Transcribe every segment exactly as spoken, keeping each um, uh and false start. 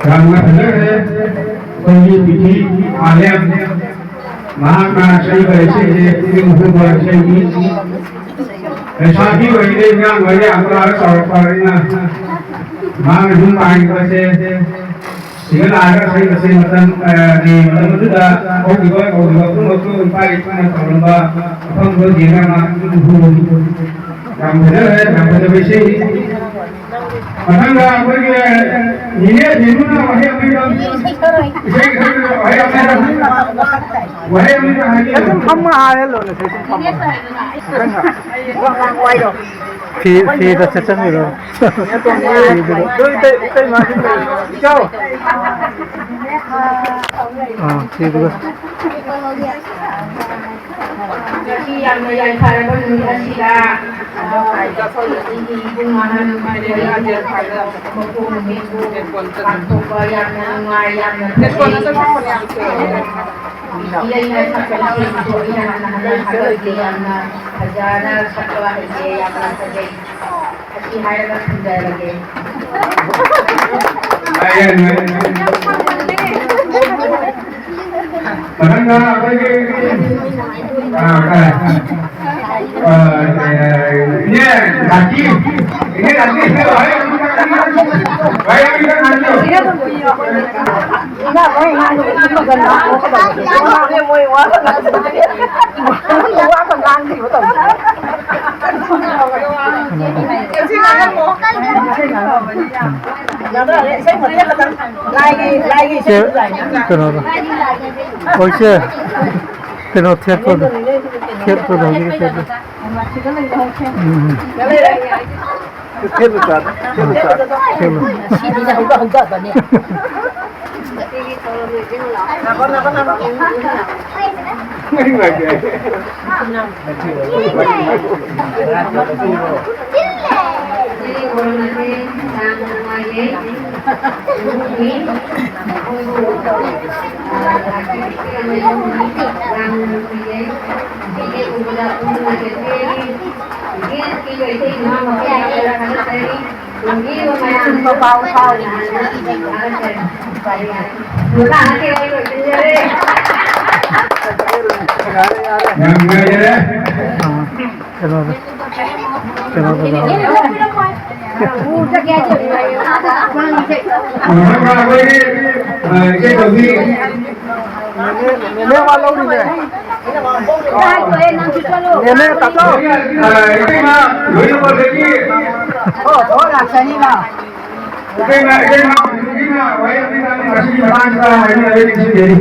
ꯌꯥꯝꯅ ꯐꯖꯈ꯭ꯔꯦ꯫ ꯑꯩꯈꯣꯏꯒꯤ ꯄꯤꯊꯤ ꯃꯥꯂꯦꯝ, ꯃꯍꯥꯛꯅ ꯁꯛꯏꯕ ꯏꯁꯩꯁꯦ ꯄꯨꯛꯅꯤꯡ ꯍꯨꯕ ꯏꯁꯩꯅꯤ꯫ ꯂꯩꯁꯥꯕꯤ ꯑꯣꯏꯔꯤꯉꯩ ꯑꯉꯥꯡ ꯑꯣꯏꯔꯤꯉꯩ ꯑꯃꯨꯛ ꯂꯥꯛꯑꯒ ꯆꯥꯎꯔꯛꯄꯅꯤꯅ ꯃꯍꯥꯛꯅ ꯌꯨꯝ ꯄꯥꯟꯈꯤꯕꯁꯦ ꯁꯤꯗ ꯂꯥꯛꯑꯒ ꯁꯛꯏꯕꯁꯦ ꯃꯇꯝ, ꯑ, ꯃꯇꯝ ꯑꯗꯨꯗ ꯍꯧꯈꯤꯕ ꯍꯧꯈꯤꯕ ꯄꯨꯝꯅꯃꯛꯇꯨ ꯏꯄꯥ ꯏꯄꯨꯅ ꯇꯧꯔꯝꯕ ꯃꯐꯝꯗꯨ ꯌꯦꯡꯉꯒ ꯃꯍꯥꯛ ꯄꯨꯛꯅꯤꯡ ꯍꯨꯕ ꯌꯥꯝ ꯐꯖꯈ꯭ꯔꯦ, ꯌꯥꯝ ꯐꯖꯕ ꯏꯁꯩꯅꯤ꯫ ꯃꯊꯪꯗ ꯑꯩꯈꯣꯏꯒꯤ ꯅꯤꯅꯦ ꯕꯤꯅꯨꯅ ꯋꯥꯍꯩ ꯑꯃ ꯏꯁꯩ ꯈꯔ ꯋꯥꯍꯩ ꯑꯃ ꯋꯥꯍꯩ ꯑꯃ ꯍꯥꯏꯕꯤꯌꯨ꯫ ꯑꯗꯨꯝ ꯐꯝꯃ ꯍꯥꯏꯔ ꯂꯣꯏꯔꯦ, ꯁꯤ ꯑꯗꯨꯝ ꯐꯝꯃ꯫ ꯐꯤ, ꯐꯤꯗ ꯁꯦꯠꯆꯟꯕꯤꯔꯣ꯫ ꯐꯤꯗꯨꯗ꯫ ꯑꯥ, ꯐꯤꯗꯨꯒ꯫ ꯉꯁꯤ ꯌꯥꯝꯅ ꯌꯥꯏꯐꯔꯕ ꯅꯨꯃꯤꯠ ꯑꯁꯤꯗ, ꯑ, ꯑꯩꯒꯤ ꯏꯕꯨꯡ ꯑꯍꯟ ꯃꯈꯣꯏ ꯃꯄꯣꯛ ꯅꯨꯃꯤꯠꯄꯨ ꯄꯥꯡꯊꯣꯛꯄ ꯌꯥꯝꯅ ꯅꯨꯡꯉꯥꯏ, ꯌꯥꯝꯅ ꯐꯖꯩ꯫ ꯏꯔꯩꯅ ꯁꯛꯄ ꯏꯁꯩꯁꯤꯁꯨ ꯑꯩꯅ ꯍꯟꯅ ꯍꯟꯅ ꯊꯥꯒꯠꯂꯤ, ꯌꯥꯝꯅ ꯐꯖꯅ ꯁꯛꯄ ꯍꯩꯌꯦ, ꯌꯥꯝꯅ ꯐꯖꯩ꯫ ꯑꯁꯤ ꯍꯥꯏꯔꯒ ꯊꯝꯖꯔꯒꯦ꯫ ꯃꯊꯪꯗ ꯑꯩꯈꯣꯏꯒꯤ, ꯑ, ꯑ, ꯑ, ꯏꯅꯦ ꯔꯥꯖꯤ, ꯏꯅꯦ ꯔꯥꯖꯤ, ꯚꯥꯏ, ꯚꯥꯏ, ꯚꯥꯏ, ꯀꯩꯅꯣꯗꯣ꯫ ꯑꯣ, ꯏꯆꯦ, ꯀꯩꯅꯣ ꯊꯦꯠꯄꯗꯣ, ꯊꯦꯠꯄꯗꯣ, ꯍꯧꯖꯤꯛꯀꯤ ꯊꯦꯠꯄꯗꯣ꯫ ꯎꯝ, ꯎꯝ꯫ ꯊꯦꯠꯂꯨ ꯆꯥ, ꯊꯦꯠꯂꯨ ꯆꯥ꯫ ꯊꯦꯠꯂꯨ꯫ ꯁꯤꯗꯤ ꯍꯧꯖꯤꯛ ꯍꯧꯖꯤꯛ ꯐꯅꯤ꯫ ꯌꯥꯝ ꯅꯨꯡꯉꯥꯏꯖꯔꯦ꯫ ꯑꯥ, ꯀꯩꯅꯣꯗ, ꯀꯩꯅꯣꯗ ꯂꯥꯎ꯫ ꯃꯊꯪꯗ ꯑꯩꯈꯣꯏꯒꯤ, ꯑ, ꯏꯆꯦ ꯇꯣꯝꯕꯤ꯫ ꯅꯦꯅꯦ, ꯅꯦꯅꯦ ꯋꯥ ꯂꯧꯔꯤꯅꯦ꯫ ꯅꯦꯅꯦ ꯇꯥꯆꯧ꯫ ꯑ, ꯏꯇꯩꯃ ꯂꯣꯏꯅꯃꯛꯇꯒꯤ꯫ ꯏꯇꯩꯃ, ꯏꯇꯩꯃ, ꯏꯇꯩꯃ ꯋꯥꯍꯩ ꯑꯃ ꯉꯁꯤꯒꯤ ꯃꯇꯥꯡꯁꯤꯗ ꯍꯥꯏꯕꯤꯔꯛꯑꯒꯦ ꯅꯤꯡꯁꯤꯡꯖꯔꯤ꯫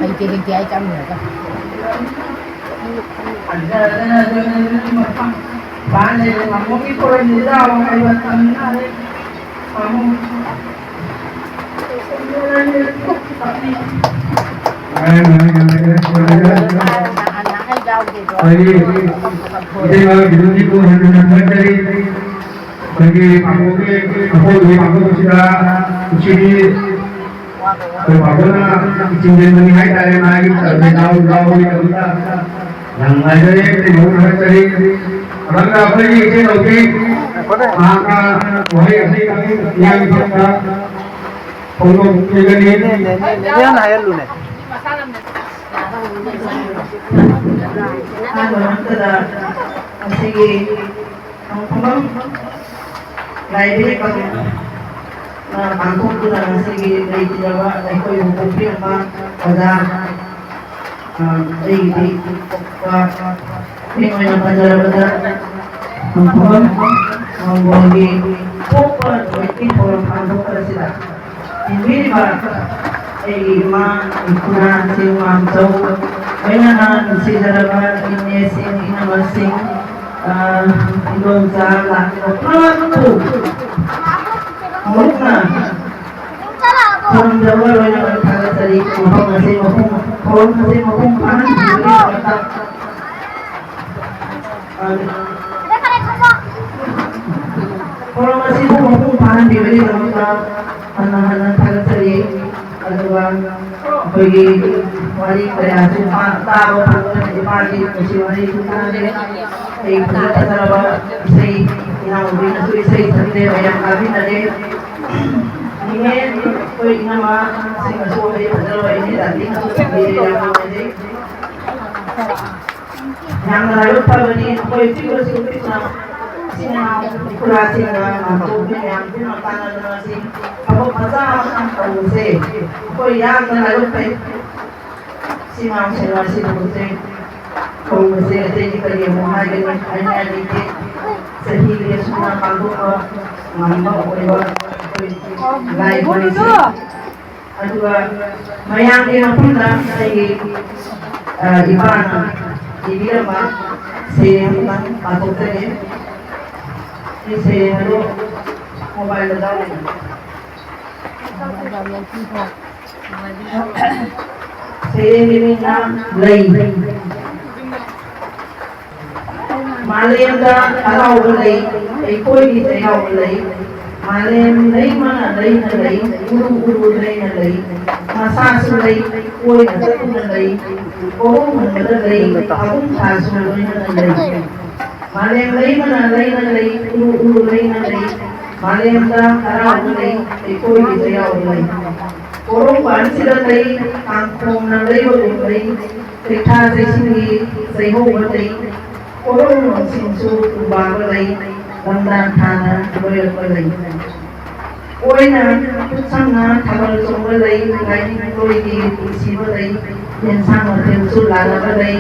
ꯍꯩꯇꯦ, ꯍꯩꯇꯦ ꯍꯥꯏ ꯆꯥꯃꯤꯟꯅꯔꯒ꯫ ꯑꯩꯈꯣꯏꯒꯤ ꯏꯇꯩꯃ ꯕꯤꯅꯨꯒꯤ ꯄꯨꯡ ꯍꯟꯅ ꯊꯥꯒꯠꯆꯔꯤ꯫ ꯑꯩꯈꯣꯏꯒꯤ ꯄꯥꯡꯊꯣꯛꯀꯤ ꯑꯍꯣꯡꯕꯒꯤ ꯄꯥꯡꯊꯣꯛꯄꯁꯤꯗ ꯉꯁꯤꯗꯤ ꯑꯩꯈꯣꯏ ꯄꯥꯡꯊꯣꯛꯅ ꯆꯤꯡꯁꯤꯟꯕꯅꯤ ꯍꯥꯏꯇꯥꯔꯦ꯫ ꯃꯥꯒꯤ ꯂꯥꯎ ꯂꯥꯎꯕꯒꯤꯗꯃꯛꯇ ꯌꯥꯝ ꯅꯨꯡꯉꯥꯏꯖꯔꯦ꯫ ꯃꯕꯨꯛ ꯊꯥꯒꯠꯆꯔꯤ꯫ ꯃꯊꯪꯗ ꯑꯩꯈꯣꯏꯒꯤ ꯏꯆꯦ ꯂꯧꯕꯤ ꯃꯍꯥꯛꯅ ꯋꯥꯍꯩ ꯑꯁꯤ ꯃꯤꯌꯥꯝꯒꯤ ꯐꯝꯗ ꯐꯣꯡꯗꯣꯛꯄꯤꯒꯅꯤ꯫ ꯅꯦ, ꯅꯦ, ꯅꯦ, ꯅꯦ, ꯅꯦ ꯍꯥꯟꯅ ꯍꯥꯏꯍꯜꯂꯨꯅꯦ꯫ ꯑꯍꯥꯟꯕ ꯃꯛꯇꯗ ꯉꯁꯤꯒꯤ ꯈꯣꯡꯐꯝ ꯂꯥꯏꯕ꯭ꯔꯦꯔꯤ ꯀꯝ-, ꯑ, ꯄꯥꯡꯊꯣꯛꯇꯨꯅ ꯉꯁꯤꯒꯤ ꯂꯩꯈꯤꯗ꯭ꯔꯕ ꯑꯩꯈꯣꯏꯕꯨ ꯄꯣꯛꯄꯤꯔꯝꯕ ꯑꯣꯖꯥ, ꯑ, ꯑꯩꯒꯤꯗꯤ ꯄꯣꯛꯄ ꯃꯤꯡ ꯑꯣꯏꯅ ꯄꯟꯖꯔꯕꯗ ꯃꯥꯡꯒꯣꯜꯒꯤ ꯊꯣꯛꯄ ꯅꯨꯃꯤꯠꯀꯤ ꯊꯧꯔꯝ ꯄꯥꯡꯊꯣꯛꯄ ꯑꯁꯤꯗ ꯇꯤꯟꯕꯤꯔꯤꯕ ꯑꯩꯒꯤ ꯏꯃꯥ, ꯏꯈꯨꯔꯥ, ꯆꯤꯡ ꯃꯥꯝꯆꯧ, ꯂꯣꯏꯅꯅ ꯅꯨꯡꯁꯤꯖꯔꯕ ꯏꯅꯦꯁꯤꯡ, ꯏꯅꯝꯃꯁꯤꯡ, ꯑ, ꯏꯗꯣꯝꯆꯥ ꯂꯥꯛꯂꯤꯕ ꯄꯨꯝꯅꯃꯛꯄꯨ ꯃꯔꯨꯞꯅ ꯈꯨꯔꯨꯝꯖꯕ ꯂꯣꯏꯅꯃꯛ ꯊꯥꯒꯠꯆꯔꯤ꯫ ꯃꯐꯝ ꯑꯁꯤ ꯃꯄꯨꯡ, ꯊꯧꯔꯝ ꯑꯁꯤ ꯃꯄꯨꯡ ꯐꯥꯍꯟꯕꯤꯕꯒꯤꯗꯃꯛꯇ ꯊꯧꯔꯝ ꯑꯁꯤꯕꯨ ꯃꯄꯨꯡ ꯐꯥꯍꯟꯕꯤꯕꯒꯤꯗꯃꯛꯇ ꯍꯟꯅ ꯍꯟꯅ ꯊꯥꯒꯠꯆꯔꯤ꯫ ꯑꯗꯨꯒ ꯑꯩꯈꯣꯏꯒꯤ ꯋꯥꯔꯤ ꯀꯌꯥꯁꯨ ꯄꯥ-, ꯇꯥꯕ ꯐꯪꯗꯅ ꯏꯄꯥꯒꯤ ꯅꯨꯡꯁꯤ ꯋꯥꯔꯤꯁꯨ ꯇꯥꯔꯦ꯫ ꯑꯩ ꯐꯖ ꯐꯖꯔꯕ ꯏꯁꯩ, ꯏꯅꯥꯎꯅꯨꯄꯤꯅꯁꯨ ꯏꯁꯩ ꯁꯛꯂꯦ, ꯃꯌꯥꯝ ꯇꯥꯃꯤꯟꯅꯔꯦ꯫ ꯏꯅꯦ, ꯑꯩꯈꯣꯏ ꯏꯅꯝꯃꯁꯤꯡꯅꯁꯨ ꯋꯥꯔꯤ ꯐꯖꯔꯕ ꯏꯅꯦ ꯗꯥꯗꯤꯅꯁꯨ ꯊꯝꯕꯤꯔꯦ, ꯌꯥꯝ ꯅꯨꯡꯉꯥꯏꯖꯩ꯫ ꯌꯥꯝꯅ ꯂꯥꯏꯕꯛ ꯐꯕꯅꯤ꯫ ꯑꯩꯈꯣꯏ ꯄꯤꯛꯂꯁꯨ ꯄꯤꯛꯅ ꯏꯆꯤꯟ ꯏꯅꯥꯎ ꯏꯈꯨꯔꯥꯁꯤꯡꯅ ꯃꯥꯝꯇꯣꯞ ꯃꯌꯥꯝ ꯄꯨꯟꯅ ꯇꯥꯟꯅꯗꯅ ꯁꯤ ꯊꯕꯛ ꯃꯆꯥ ꯑꯃꯇꯪ ꯇꯧꯕꯁꯦ ꯑꯩꯈꯣꯏ ꯌꯥꯝꯅ ꯂꯥꯏꯕꯛ ꯐꯩ꯫ ꯏꯆꯤꯟ ꯏꯅꯥꯎꯁꯤꯡ ꯑꯁꯤ ꯊꯕꯛꯁꯦ ꯇꯧꯕꯁꯦ ꯑꯇꯩꯗꯤ ꯀꯔꯤ ꯑꯃꯨꯛ ꯍꯥꯏꯒꯅꯤ? ꯍꯥꯏꯅꯤꯡꯉꯥꯏ ꯂꯩꯇꯦ꯫ ꯆꯍꯤꯒꯤ ꯑꯁꯨꯝꯅ ꯄꯥꯡꯊꯣꯛꯄ ꯉꯝꯕ ꯑꯣꯏꯕ ꯑꯩꯈꯣꯏ ꯂꯥꯏ ꯈꯨꯔꯨꯝꯁꯤ꯫ ꯑꯗꯨꯒ ꯃꯌꯥꯝꯒꯤ ꯃꯐꯝꯗ ꯑꯩꯒꯤ, ꯑ, ꯏꯄꯥꯅ ꯏꯕꯤꯔꯝꯕ ꯁꯩꯔꯦꯡ ꯑꯃꯇꯪ ꯄꯥꯊꯣꯛꯆꯒꯦ꯫ ꯁꯤ ꯁꯩꯔꯦꯡ ꯑꯗꯨ ꯃꯣꯕꯥꯏꯜꯗ ꯌꯥꯎꯔꯤ꯫ ꯁꯩꯔꯦꯡꯒꯤ ꯃꯤꯡꯅ ꯂꯩ꯫ ꯃꯥꯂꯦꯝꯗ ꯍꯔꯥꯎꯕ ꯂꯩ, ꯑꯩꯈꯣꯏꯒꯤ ꯆꯩꯔꯥꯎꯕ ꯂꯩ꯫ ꯃꯥꯂꯦꯝ ꯂꯩꯃꯅ ꯂꯩꯅ ꯂꯩ, ꯎꯔꯨ ꯎꯔꯨ ꯂꯩꯅ ꯂꯩ꯫ ꯃꯁꯥꯁꯨ ꯂꯩ, ꯀꯣꯏꯅ ꯆꯠꯇꯨꯅ ꯂꯩ, ꯀꯣꯔꯧ ꯍꯟꯕꯗ ꯂꯩ, ꯑꯍꯨꯝ ꯊꯥꯁꯨ ꯂꯣꯏꯅꯅ ꯂꯩ꯫ ꯃꯥꯂꯦꯝ ꯂꯩꯃꯅ ꯂꯩꯅ ꯂꯩ, ꯎꯔꯨ ꯎꯔꯨ ꯂꯩꯅ ꯂꯩ꯫ ꯃꯥꯂꯦꯝꯗ ꯍꯔꯥꯎꯕ ꯂꯩ, ꯑꯩꯈꯣꯏꯒꯤ ꯆꯩꯔꯥꯎꯕ ꯂꯩ꯫ ꯀꯣꯔꯧ ꯄꯥꯟꯁꯤꯗ ꯂꯩ, ꯀꯥꯡꯈꯣꯡꯅ ꯂꯩꯕꯒꯨꯝ ꯂꯩ, ꯆꯩꯊꯥ ꯆꯩꯁꯤꯡꯒꯤ ꯆꯩꯍꯧꯕ ꯂꯩ, ꯀꯣꯔꯧ ꯅꯣꯡꯁꯤꯡꯁꯨ ꯎꯕꯥꯕ ꯂꯩ, ꯂꯝꯗꯥꯡ ꯊꯥꯅ ꯂꯣꯏꯔꯛꯄ ꯂꯩ꯫ ꯑꯣꯏꯅ ꯈꯨꯠꯁꯝꯅ ꯊꯥꯕꯜ ꯆꯣꯡꯕ ꯂꯩ, ꯂꯥꯏꯅꯤꯡ ꯂꯣꯏꯒꯤ ꯄꯨꯟꯁꯤꯕ ꯂꯩ, ꯌꯦꯟꯁꯥꯡ ꯃꯊꯦꯜꯁꯨ ꯂꯥꯟꯅꯕ ꯂꯩ,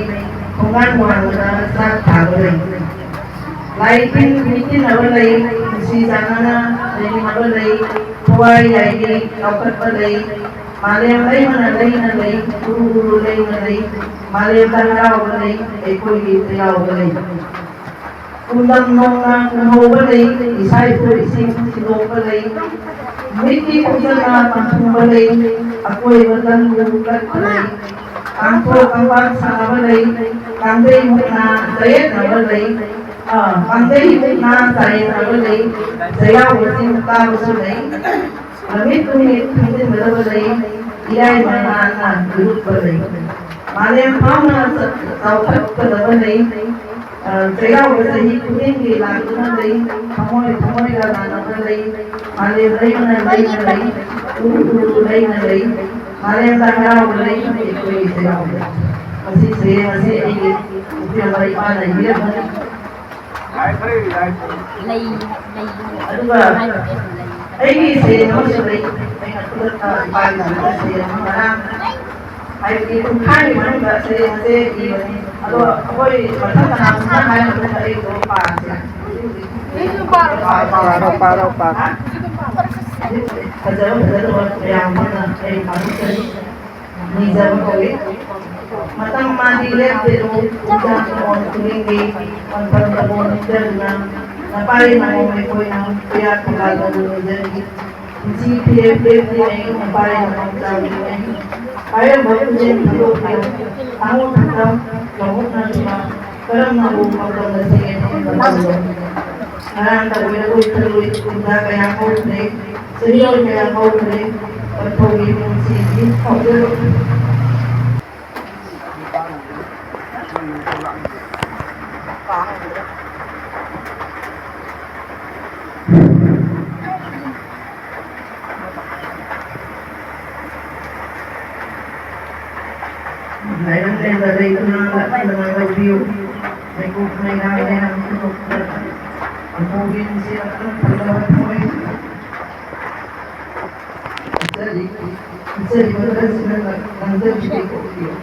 ꯊꯣꯡꯒꯥꯟ ꯋꯥꯡꯃꯗ ꯆꯥꯛ ꯊꯥꯕ ꯂꯩ꯫ ꯂꯥꯏ ꯇꯤꯟ ꯃꯤꯇꯤꯟꯅꯕ ꯂꯩ, ꯅꯨꯡꯁꯤ ꯆꯥꯟꯅꯅ ꯂꯩꯃꯤꯟꯅꯕ ꯂꯩ, ꯊꯋꯥꯏ ꯌꯥꯏꯕꯤ ꯆꯥꯎꯈꯠꯄ ꯂꯩ, ꯃꯥꯂꯦꯝ ꯂꯩꯃꯅ ꯂꯩꯅ ꯂꯩ, ꯎꯔꯨ ꯎꯔꯨ ꯂꯩꯅ ꯂꯩ, ꯃꯥꯂꯦꯝꯗ ꯍꯔꯥꯎꯕ ꯂꯩ, ꯑꯩꯈꯣꯏꯒꯤ ꯆꯩꯔꯥꯎꯕ ꯂꯩ꯫ ꯀꯨꯝꯂꯝ ꯅꯣꯡꯅ ꯀꯨꯝꯍꯧꯕ ꯂꯩ, ꯏꯁꯥ ꯏꯄꯨ ꯏꯁꯤꯡ ꯁꯤꯟꯗꯣꯛꯄ ꯂꯩ, ꯃꯤꯠꯀꯤ ꯈꯣꯡꯖꯪꯅ ꯄꯥꯡꯊꯨꯡꯕ ꯂꯩ, ꯑꯀꯣꯏꯕ ꯇꯟꯕꯨ ꯀꯠꯄ ꯂꯩ, ꯀꯥꯡꯊꯣꯛ ꯀꯝꯄꯥꯟ ꯁꯥꯟꯅꯕ ꯂꯩ, ꯀꯥꯡꯖꯩ ꯃꯨꯛꯅ ꯆꯌꯦꯠꯅꯕ ꯂꯩ, ꯑ, ꯀꯥꯡꯖꯩ ꯃꯨꯛꯅ ꯆꯌꯦꯠꯅꯕ ꯂꯩ, ꯆꯩꯔꯥꯎꯕ ꯆꯤꯡ ꯀꯥꯕꯁꯨ ꯂꯩ, ꯅꯨꯃꯤꯠ ꯅꯨꯃꯤꯠ ꯈꯪꯖꯤꯟꯒꯗꯕ ꯂꯩ, ꯏꯔꯥꯏ ꯃꯉꯥꯅ ꯏꯔꯨꯞꯄ ꯂꯩ꯫ ꯃꯥꯂꯦꯝ ꯐꯥꯎꯅ ꯆ-, ꯆꯥꯎꯈꯠꯀꯗꯕ ꯂꯩ꯫ ꯑ, ꯆꯩꯔꯥꯎꯕ ꯆꯍꯤ ꯈꯨꯗꯤꯡꯒꯤ ꯂꯥꯛꯇꯨꯅ ꯂꯩ꯫ ꯊꯃꯣꯏ ꯊꯃꯣꯏꯒ ꯂꯥꯟꯅꯕ ꯂꯩ꯫ ꯃꯥꯂꯦꯝ ꯂꯩꯃꯅ ꯂꯩꯅ ꯂꯩ꯫ ꯎꯔꯨ ꯎꯔꯨ ꯂꯩꯅ ꯂꯩ꯫ ꯃꯥꯂꯦꯝꯗ ꯍꯔꯥꯎꯕ ꯂꯩ꯫ ꯑꯩꯈꯣꯏꯒꯤ ꯆꯩꯔꯥꯎꯕ꯫ ꯃꯁꯤꯁꯦ ꯉꯁꯤ ꯑꯩꯒꯤ ꯏꯆꯦ ꯏꯃꯥꯅ ꯏꯕꯤꯔꯝꯕꯅꯤ꯫ ꯂꯩ, ꯂꯩ꯫ ꯑꯗꯨꯒ ꯑꯩꯒꯤ ꯁꯩꯔꯦꯡ ꯑꯃꯁꯨ ꯂꯩ꯫ ꯑꯩꯅ ꯈꯨꯗꯛꯇ ꯏꯄꯥꯒꯤꯗꯃꯛꯇ ꯁꯩꯔꯦꯡ ꯑꯃ ꯉꯔꯥꯡ, ꯍꯥꯏꯕꯗꯤ ꯄꯨꯡꯈꯥꯏꯒꯤ ꯃꯅꯨꯡꯗ ꯁꯩꯔꯦꯡ ꯑꯁꯦ ꯏꯕꯅꯤ꯫ ꯑꯗꯣ ꯑꯩꯈꯣꯏ ꯃꯊꯪ ꯀꯅꯥꯒꯨꯝꯕꯅ ꯍꯥꯏꯔ ꯃꯇꯨꯡꯗ ꯑꯩ ꯑꯗꯨꯝ ꯄꯥꯔꯁꯦ꯫ ꯄꯥꯔꯣ, ꯄꯥꯔꯣ, ꯄꯥꯔꯣ꯫ ꯍꯥ? ꯐꯖꯕ ꯐꯖꯗꯕ ꯃꯌꯥꯝ ꯑꯃꯅ ꯑꯩ ꯄꯥꯊꯣꯛꯆꯔꯤ꯫ ꯅꯤꯖꯕ ꯀꯧꯏ꯫ ꯃꯇꯝ ꯃꯥꯗꯤ ꯂꯦꯞꯇꯦꯗꯣ, ꯄꯨꯡꯖꯥ ꯅꯣꯡ ꯈꯨꯗꯤꯡꯒꯤ ꯄꯟꯊꯝꯗꯕꯨ ꯅꯤꯡꯖꯗꯨꯅ, ꯅꯄꯥꯏ ꯅꯃꯣꯝ ꯑꯩꯈꯣꯏꯅ ꯀꯌꯥ ꯊꯧꯒꯥꯜꯗꯕꯨ ꯅꯤꯖꯔꯤ꯫ ꯄꯨꯟꯁꯤ ꯐꯤꯔꯦꯞ ꯂꯦꯞꯇ꯭ꯔꯤꯉꯩ ꯅꯄꯥꯏ ꯅꯃꯣꯝ ꯆꯥꯎꯗ꯭ꯔꯤꯉꯩ, ꯄꯥꯏꯔꯝꯕ ꯈꯨꯗꯤꯡ ꯊꯥꯗꯣꯛꯄꯤꯌꯨ꯫ ꯊꯥꯡꯉꯨ ꯊꯛꯇ ꯂꯧꯕꯨꯛꯅ ꯊꯤꯕ, ꯀꯔꯝꯅꯕꯨ ꯄꯥꯡꯒꯜ ꯑꯁꯤ ꯉꯔꯥꯡꯗ ꯑꯣꯏꯔꯔꯣꯏ ꯈꯜꯂꯨꯏ, ꯄꯨꯡꯖꯥ ꯀꯌꯥ ꯍꯧꯈ꯭ꯔꯦ꯫ ꯆꯍꯤꯔꯣꯜ ꯀꯌꯥ ꯍꯧꯈ꯭ꯔꯦ, ꯄꯟꯊꯧꯒꯤ ꯄꯨꯟꯁꯤꯗꯤ ꯍꯧꯖꯔꯛꯂꯤ꯫ ꯂꯥꯏꯔꯪ ꯂꯩꯕ ꯂꯩꯇꯨꯅ ꯂꯥꯛꯅꯗꯅ ꯂꯧꯕꯤꯌꯨ꯫ ꯃꯩꯀꯣꯛ ꯃꯩꯔꯥ ꯃꯌꯥꯝ ꯄꯨꯊꯣꯛꯄꯗ ꯄꯟꯊꯧꯒꯤ ꯅꯨꯡꯁꯤꯔꯛꯄ ꯐꯖꯕ ꯊꯃꯣꯏ꯫ ꯏꯆꯜꯂꯤ-, ꯏꯆꯜꯂꯤꯕ ꯈꯔꯁꯤꯅ ꯂꯥꯡꯖꯕꯤꯗꯦ ꯀꯣꯛꯄꯤꯌꯨ꯫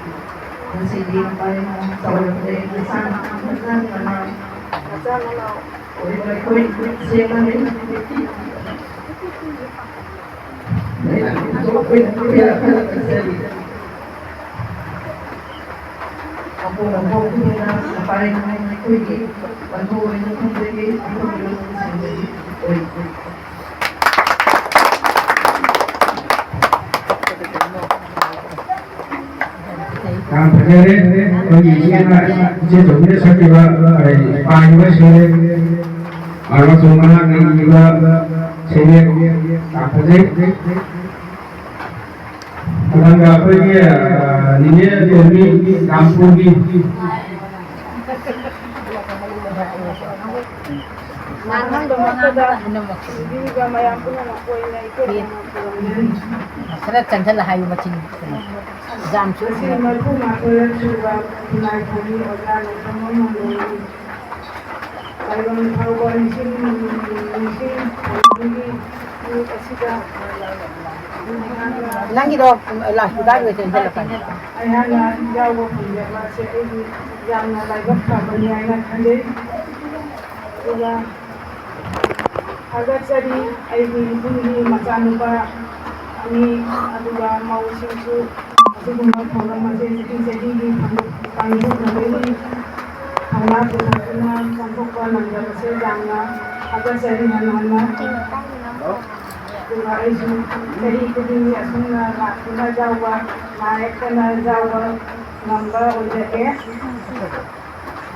ꯉꯁꯤꯗꯤ ꯃꯄꯥ ꯏꯃꯥ ꯆꯥꯎꯔꯛꯂꯦ, ꯃꯁꯥꯅ ꯃꯁꯥꯅ ꯃꯃꯥ ꯌꯥꯝ ꯐꯖꯔꯦ꯫ ꯑꯩꯈꯣꯏꯒꯤ ꯏꯆꯦꯅ, ꯏꯆꯦ ꯆꯧꯕꯤꯅ ꯁꯛꯈꯤꯕ, ꯑꯩ, ꯄꯥꯏꯔꯤꯕ ꯁꯦꯜꯌꯦꯛ ꯑꯃꯁꯨꯡ ꯃꯍꯥꯛꯅ ꯏꯕ ꯁꯦꯜꯌꯦꯛ ꯌꯥꯝ ꯐꯖꯩ꯫ ꯃꯊꯪꯗ ꯑꯩꯈꯣꯏꯒꯤ, ꯑ, ꯅꯤꯅꯦ ꯇꯣꯝꯕꯤ ꯅꯥꯝꯄꯣꯛꯄꯤ꯫ ꯑꯍꯥꯟꯕꯃꯛꯇꯗ ꯄꯤꯕꯤꯔꯤꯕ ꯃꯌꯥꯝ ꯄꯨꯝꯅꯃꯛꯄꯨ ꯑꯩꯅ ꯏꯀꯥꯏ ꯈꯔ ꯆꯪꯁꯤꯜꯂ ꯍꯥꯏꯌꯨ, ꯃꯆꯤꯟ ꯌꯥꯝ ꯁꯣꯛꯏ꯫ ꯃꯁꯤ ꯃꯔꯤꯐꯨ ꯃꯥꯊꯣꯏꯔꯛ ꯁꯨꯕ ꯈꯨꯟꯅꯥꯏ ꯊꯧꯃꯤ ꯑꯣꯖꯥ ꯅꯣꯡꯊꯣꯝꯕꯝ ꯃꯪꯒꯣꯜꯒꯤ ꯇꯥꯏꯕꯪ ꯐꯥꯎꯕ ꯅꯤꯡꯁꯤꯡ, ꯅꯤꯡꯁꯤꯡ ꯊꯧꯔꯝꯗꯨꯒꯤ ꯅꯨꯃꯤꯠ ꯑꯁꯤꯗ ꯅꯪꯒꯤꯗꯣ ꯂꯥꯎꯠ ꯁ꯭ꯄꯤꯀꯔꯗ ꯆꯦꯟꯁꯤꯜꯂꯛꯀꯅꯤ꯫ ꯑꯩꯍꯥꯛꯅ ꯌꯥꯎꯕ ꯐꯪꯖꯕ ꯑꯁꯤ ꯑꯩꯒꯤ ꯌꯥꯝꯅ ꯂꯥꯏꯕꯛ ꯐꯕꯅꯤ ꯍꯥꯏꯅ ꯈꯟꯖꯩ꯫ ꯑꯗꯨꯒ ꯊꯥꯒꯠꯆꯔꯤ ꯑꯩꯒꯤ ꯏꯕꯨꯡꯒꯤ ꯃꯆꯥꯅꯨꯄꯥ ꯑꯅꯤ, ꯑꯗꯨꯒ ꯃꯧꯁꯤꯡꯁꯨ ꯑꯁꯤꯒꯨꯝꯕ ꯊꯧꯔꯝ ꯑꯁꯤ ꯆꯍꯤ ꯆꯍꯤꯒꯤ ꯄꯥꯡꯊꯣꯛꯅꯕꯒꯤ ꯊꯧꯅꯥ ꯄꯨꯊꯣꯛꯇꯨꯅ ꯄꯥꯡꯊꯣꯛꯄ ꯉꯝꯖꯕꯁꯦ ꯌꯥꯝꯅ ꯊꯥꯒꯠꯆꯔꯤ ꯍꯟꯅ ꯍꯟꯅ꯫ ꯑꯗꯨꯒ ꯑꯩꯁꯨ ꯆꯍꯤ ꯈꯨꯗꯤꯡꯒꯤ ꯑꯁꯨꯝꯅ ꯂꯥꯛꯇꯨꯅ ꯌꯥꯎꯕ, ꯂꯥꯏ ꯌꯦꯛꯇꯅ ꯌꯥꯎꯕ ꯉꯝꯕ ꯑꯣꯏꯖꯒꯦ꯫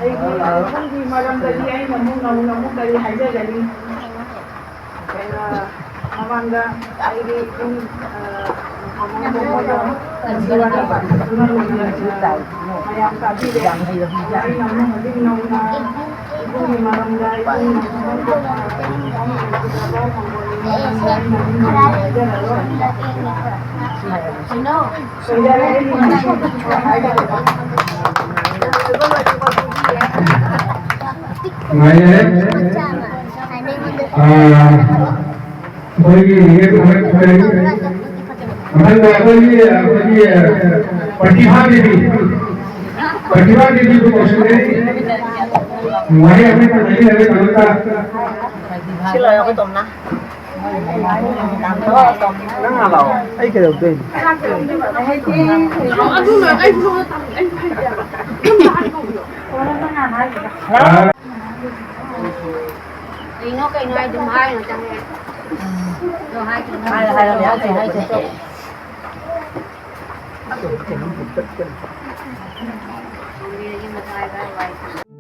ꯑꯩꯒꯤ ꯏꯕꯨꯡꯒꯤ ꯃꯔꯝꯗꯗꯤ ꯑꯩꯅ ꯑꯃꯨꯛ ꯅꯧꯅ ꯑꯃꯨꯛ ꯀꯔꯤ ꯍꯥꯏꯖꯒꯅꯤ? ꯑꯩꯅ ꯃꯃꯥꯡꯗ ꯑꯩꯒꯤ ꯏꯕꯨꯡ, ꯑ, ꯃꯃꯥꯡꯗ ꯃꯣꯏꯅ ꯉꯁꯤ ꯋꯥꯔꯤ ꯄꯥꯊꯣꯛꯇꯨꯅ ꯂꯣꯏꯅ, ꯑ, ꯃꯌꯥꯝ ꯇꯥꯕꯤꯔꯦ꯫ ꯑꯩꯅ ꯑꯃꯨꯛ ꯍꯧꯖꯤꯛ ꯅꯧꯅ ꯏꯕꯨꯡꯒꯤ ꯃꯔꯝꯗ, ꯏꯕꯨꯡꯅ ꯁꯨꯃꯥꯏꯅ ꯇꯧꯕ, ꯃꯔꯝꯗ ꯑꯩꯅ ꯑꯗꯨꯝ ꯍꯥꯏꯖꯔꯔꯣꯏ꯫ ꯅꯨꯡꯉꯥꯏꯔꯦ꯫ ꯑꯥ, ꯑꯩꯈꯣꯏꯒꯤ ꯃꯊꯪꯗ ꯑꯩꯈꯣꯏꯒꯤ, ꯑꯩꯈꯣꯏꯒꯤ ꯄ꯭ꯔꯇꯤꯚꯥ ꯗꯦꯕꯤ, ꯄ꯭ꯔꯇꯤꯚꯥ ꯗꯦꯕꯤꯕꯨ ꯀꯧꯁꯤꯟꯖꯔꯤ꯫ ꯋꯥꯍꯩ ꯑꯃ ꯍꯦꯛꯇ ꯍꯥꯏꯕꯤꯔꯒ ꯀꯩꯅꯣꯝꯇ꯫ ꯁꯤ ꯂꯣꯏꯔꯒ ꯇꯣꯝꯅ꯫ ꯅꯪ ꯍꯥꯟꯅ ꯂꯥꯛꯑꯣ꯫ ꯑꯩ ꯀꯩꯗꯧꯗꯣꯏꯅꯣ? ꯑꯗꯨ ꯂꯣꯏꯔꯒ ꯑꯩꯁꯨ ꯅꯉꯣꯟꯗ ꯇꯝꯒꯦ꯫ ꯑꯩꯁꯨ ꯍꯩꯇꯦꯕ꯫ ꯑꯗꯨꯝ ꯇꯥꯛꯑꯣ꯫ ꯀꯩꯅꯣ ꯀꯩꯅꯣ ꯍꯥꯏ ꯑꯗꯨꯝ ꯍꯥꯏ ꯉꯥꯛꯇꯅꯦ꯫ ꯑꯗꯣ ꯍꯥꯏ ꯍꯥꯏ ꯍꯥꯏ ꯍꯥꯏ꯫